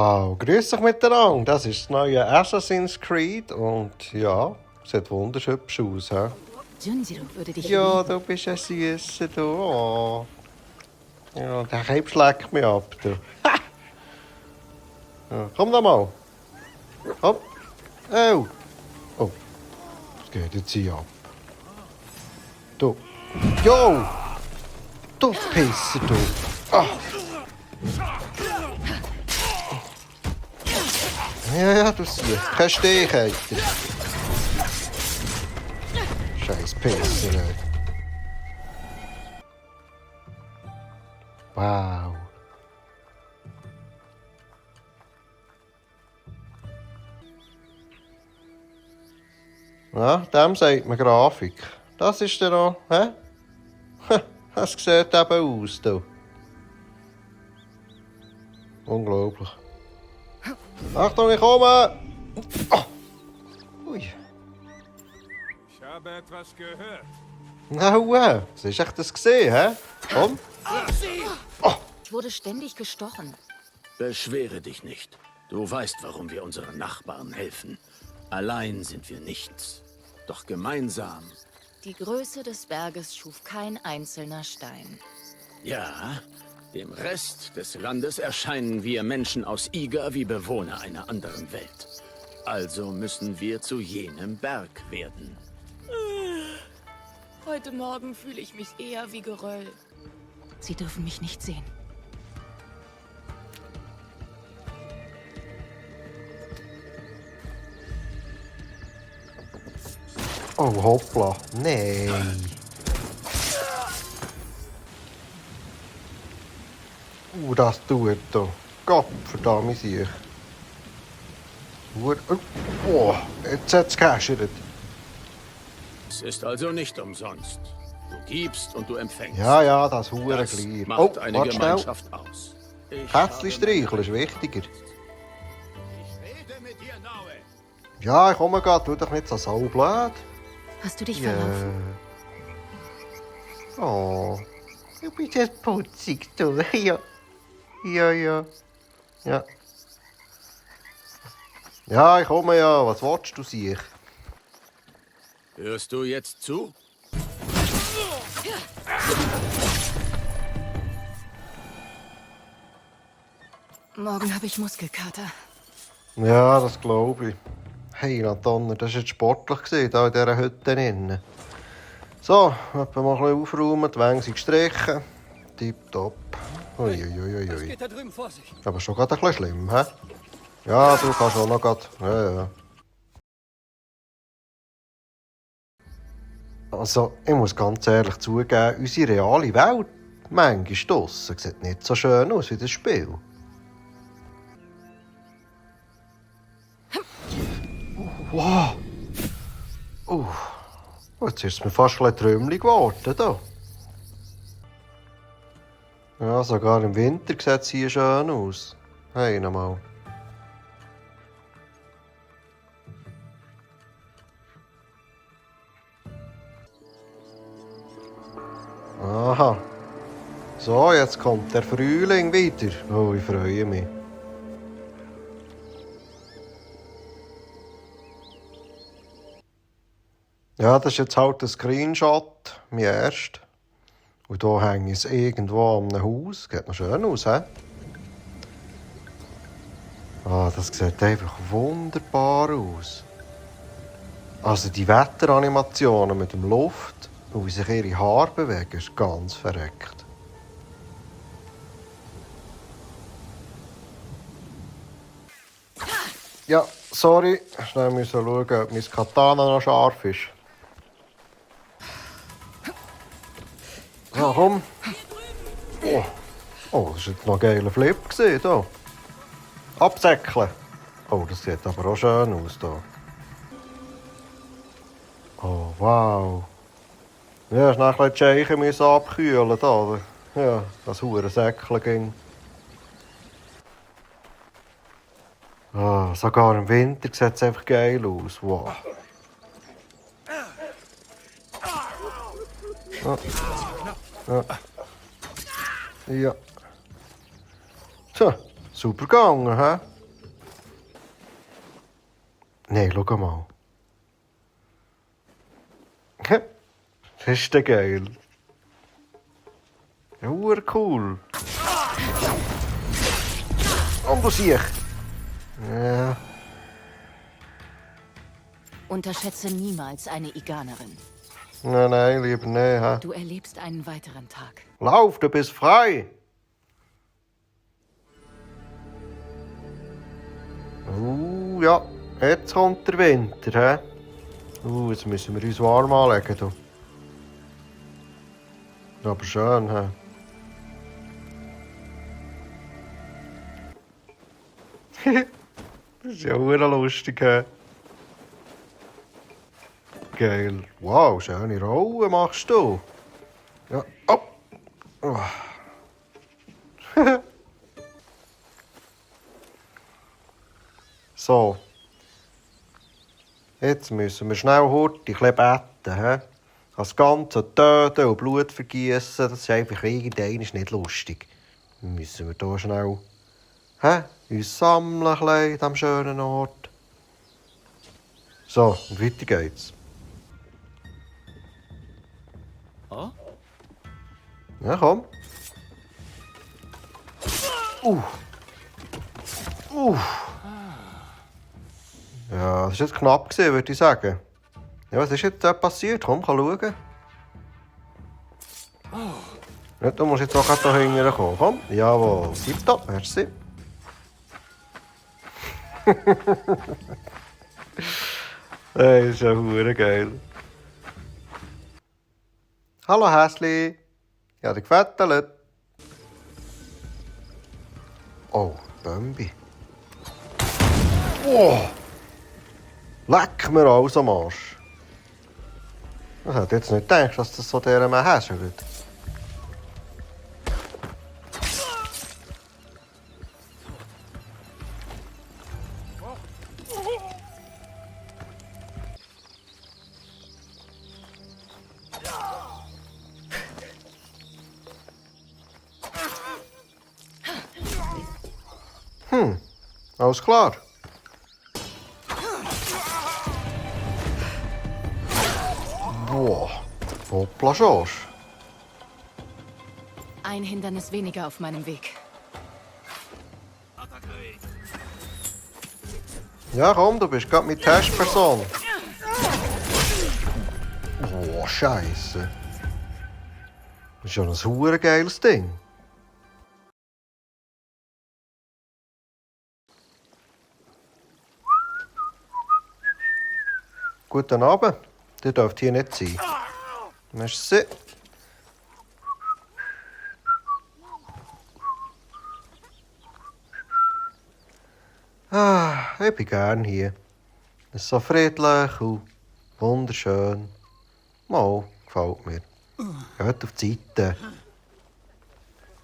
Wow, grüß dich miteinander. Das ist das neue Assassin's Creed und ja, sieht wunderschön aus. He? Junjiro würde dich Ja, lieben. du bist ein Süßer, du. Oh. Ja, der Keim schlägt mich ab, du. Ja, komm da mal. Komm. Oh. Oh, was geht jetzt hier ab? Du. Jo! Du Pisser, du. Ah. Ja, du siehst. Kein Stich, Alter. Scheiß Pisser, ey. Wow. Ja, dem sagt man Grafik. Das ist der noch, hä? Das sieht eben aus, du. Unglaublich. Achtung, ich komme! Oh. Ui. Ich habe etwas gehört. Na, was ist echt das gesehen, hä? Komm. Ich wurde ständig gestochen. Beschwere dich nicht. Du weißt, warum wir unseren Nachbarn helfen. Allein sind wir nichts. Doch gemeinsam. Die Größe des Berges schuf kein einzelner Stein. Ja, dem Rest des Landes erscheinen wir Menschen aus Iga wie Bewohner einer anderen Welt. Also müssen wir zu jenem Berg werden. Heute Morgen fühle ich mich eher wie Geröll. Sie dürfen mich nicht sehen. Oh, hoppla. Nein. Das tut da. Gott verdammt sich. Oh, jetzt hat es gehäschert. Es ist also nicht umsonst. Du gibst und du empfängst. Ja, das hure Das gleich. macht Oh, eine warte schnell. Gemeinschaft aus. Ich Kätzchen habe streicheln ist wichtiger. Ich rede mit dir, Naue. Ja, ich komme gerade. Tu doch nicht so saublöd. Hast du dich Ja. verlaufen? Oh, du bist jetzt putzig, du. Ja. Ja. Ja. Ja, ich komme ja. Was willst du sich? Hörst du jetzt zu? Morgen habe ich Muskelkater. Ja, das glaube ich. Hey, Donner, das war jetzt sportlich gewesen, da in dieser Hütte innen. So, etwa mal ein bisschen aufräumen, die Wänge sind gestrichen. Tipptopp. Uiuiuiui. Geht da drüben vor sich. Aber schon gerade ein bisschen schlimm, hä? Ja, du kannst auch noch gerade. Ja. Also, ich muss ganz ehrlich zugeben, unsere reale Welt, manchmal draussen, sieht nicht so schön aus wie das Spiel. Wow! Jetzt ist es mir fast ein bisschen trümmelig geworden. Da. Ja, sogar im Winter sieht es hier schön aus. Hey, nochmal. Aha. So, jetzt kommt der Frühling wieder. Oh, ich freue mich. Ja, das ist jetzt halt ein Screenshot, mein erster. Und hier hänge ich es irgendwo an einem Haus. Geht noch schön aus, hä? Ah, das sieht einfach wunderbar aus. Also die Wetteranimationen mit dem Luft und wie sich ihre Haare bewegen, ist ganz verreckt. Ja, sorry. Schnell müssen schauen, ob mein Katana noch scharf ist. So, komm. Oh, das war jetzt noch ein geiler Flip hier. Absäckeln. Oh, das sieht aber auch schön aus hier. Oh, wow. Ja, schnell ein bisschen die Scheiche müssen abkühlen hier. Ja, das hure Säckchen ging. Ah, sogar im Winter sieht es einfach geil aus. Wow. Ja. Tja, super gegangen, hä? Nein, schau mal. Das ist ja geil. Ja, cool. Und du siehst. Ja. Unterschätze niemals eine Iganerin. Nein, lieber nicht. He? Du erlebst einen weiteren Tag. Lauf, du bist frei. Ja, jetzt kommt der Winter. He? Jetzt müssen wir uns warm anlegen. Du. Aber schön. He? Das ist ja auch lustig. He? Geil. Wow, schöne Rollen machst du. Ja. Oh. Oh. So. Jetzt müssen wir schnell hurtig beten. He? Das ganze Töten und Blut vergießen, das ist einfach irgendwann nicht lustig. Dann müssen wir hier schnell uns sammeln an diesem schönen Ort. So, und weiter geht's. Oh? Ja, komm. Ja, das war jetzt knapp, würde ich sagen. Ja, was ist jetzt passiert? Komm, schauen. Ja, du musst jetzt auch hier hinten kommen. Komm. Jawohl, tipptopp, merci. Das ist ja verdammt geil. Hallo Häsli. Ja, der gefettelt. Oh, Bambi. Oh! Leck mir alles am Arsch. Ich hätte jetzt nicht gedacht, dass das so der mal häschelt. Alles klar. Boah, hoppla Schorsch. Ein Hindernis weniger auf meinem Weg. Ja, komm, du bist gerade mit Testperson. Boah, Scheiße. Das ist schon ein super geiles Ding. Guten Abend. Ihr dürft hier nicht sein. Merci. Ich bin gern hier. Es ist so friedlich und wunderschön. Mal, gefällt mir. Geht auf die Seite.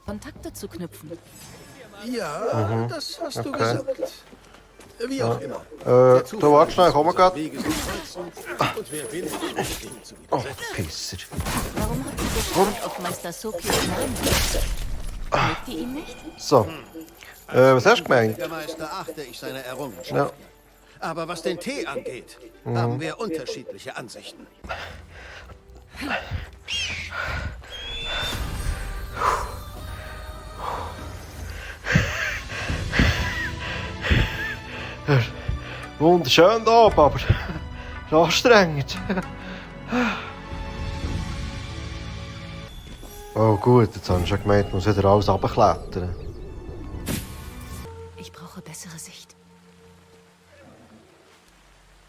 Kontakte zu knüpfen. Ja, das hast du Okay. gesagt. Wie auch immer. Du warte schnell, komm grad. Wege sind kreuzen. Und wer will, sich dem zu Oh, widersetzen. Pisser. Warum habt ihr so stark auf Meister Sokios Namen geachtet? Mögt ihr ihn nicht? So. Was hast du gemeint? Bürgermeister achte ich seine Errungenschaften. Ja. Aber was den Tee angeht, haben wir unterschiedliche Ansichten. Wunderschön da oben, aber anstrengend. Oh gut, jetzt habe ich schon gemeint, ich muss wieder alles runterklettern. Ich brauche bessere Sicht.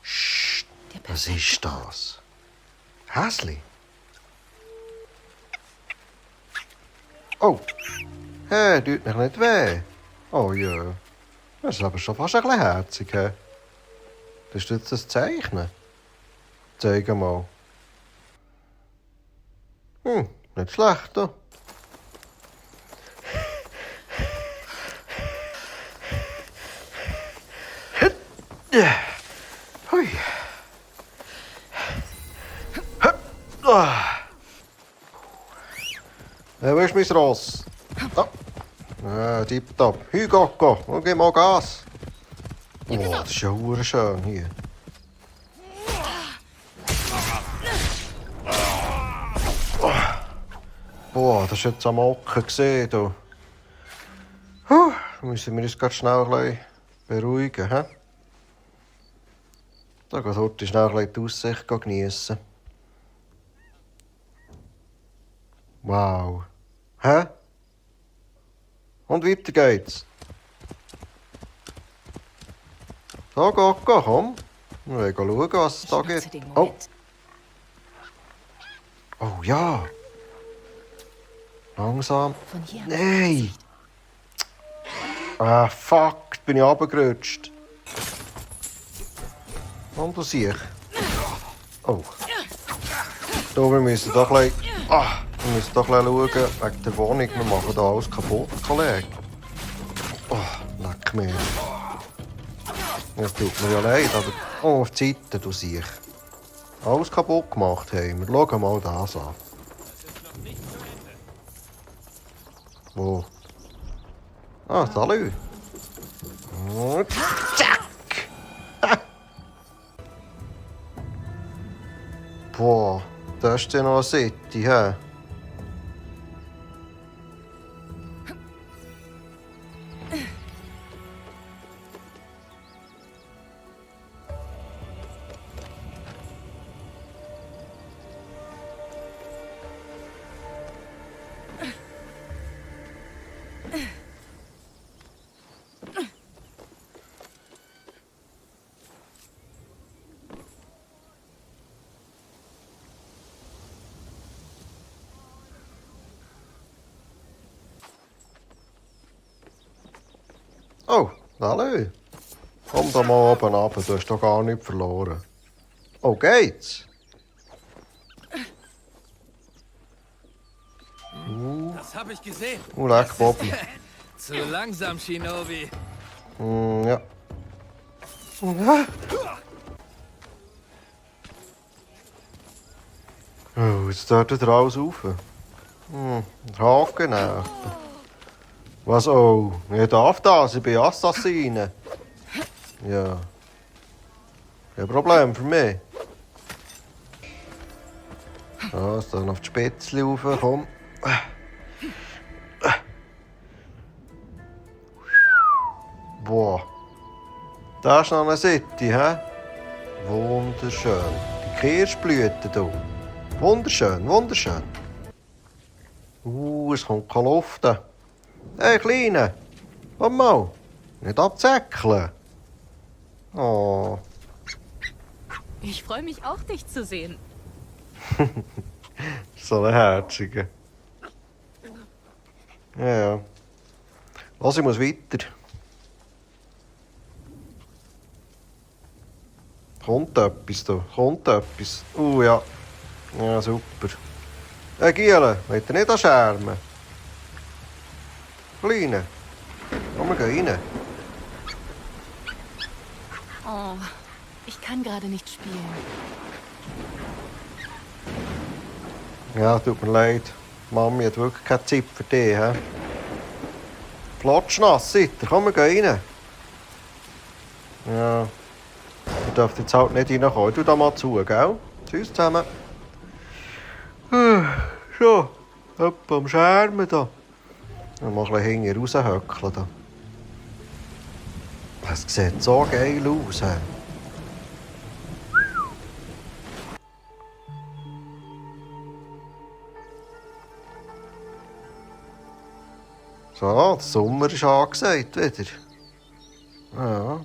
Psst, was ist das? Häsli? Oh, hey, tut mich nicht weh. Oh ja, das ist aber schon fast ein bisschen herzig. He? Das ist jetzt das Zeichnen. Zeig mal. Nicht schlecht, du. Hui. Wo ist mein Ross? Ah, tipptopp. Hü, Gocco, gib mal Gas. Oh, das ist ja schön hier. Boah, das ist jetzt am Ocken gesehen. Da müssen wir uns ganz schnell ein bisschen beruhigen. He? Da geht heute schnell ein bisschen die Aussicht geniessen. Wow. Hä? Und weiter geht's. So, Gocko, komm. Wir wollen schauen, was es Ich da nutze gibt. den Oh. Moment. Oh ja. Langsam. Von hier aus. Nein! Ah, fuck, bin ich runtergerutscht. Und da sehe ich. Oh. Da, wir müssen doch ein bisschen... wir müssen doch ein bisschen schauen wegen der Wohnung. Wir machen da alles kaputt, Kollege. Oh, leck mir. Das tut mir ja leid, aber... Oh, auf die Seite, du siehst. Alles kaputt gemacht haben wir. Schau mal das an. Wo? Ah, salü. Und zack! Boah, das ist ja noch eine City, hä? Oh, hallo. Komm da mal oben runter, du hast doch gar nichts verloren. Oh, geht's? Das habe ich gesehen. Leck, Bobby. Zu langsam, Shinobi. Ja. Oh, jetzt dort wieder alles rauf. Haken auch. Was oh? Ich darf das, ich bin Assassine. Ja. Kein Problem für mich. Ja, jetzt dann auf die Spitze rauf, komm. Boah. Da ist noch eine City, hä? Wunderschön. Die Kirschblüten hier. Wunderschön, wunderschön. Es kommt keine Luft. Hey, Kleine. Komm mal. Nicht abzäckeln. Oh. Ich freue mich auch, dich zu sehen. So ein Herziger. Ja. Los, ich muss weiter. Kommt etwas da, kommt etwas. Ja. Ja, super. Hey, Giele, wollt ihr nicht anschärmen? Kleine, komm, wir gehen rein. Oh, ich kann gerade nicht spielen. Ja, tut mir leid. Mami hat wirklich keine Zeit für dich, hä? Flotschnass, seid ihr? Komm, wir gehen rein. Ja. Ihr dürft jetzt halt nicht reinkommen. Ich tu da mal zu, gell? Tschüss zusammen. So, jemand am Schermen da. Dann mal ein bisschen hinten raushöckeln da. Das sieht so geil aus, hä? So, der Sommer ist angesagt wieder. Ja.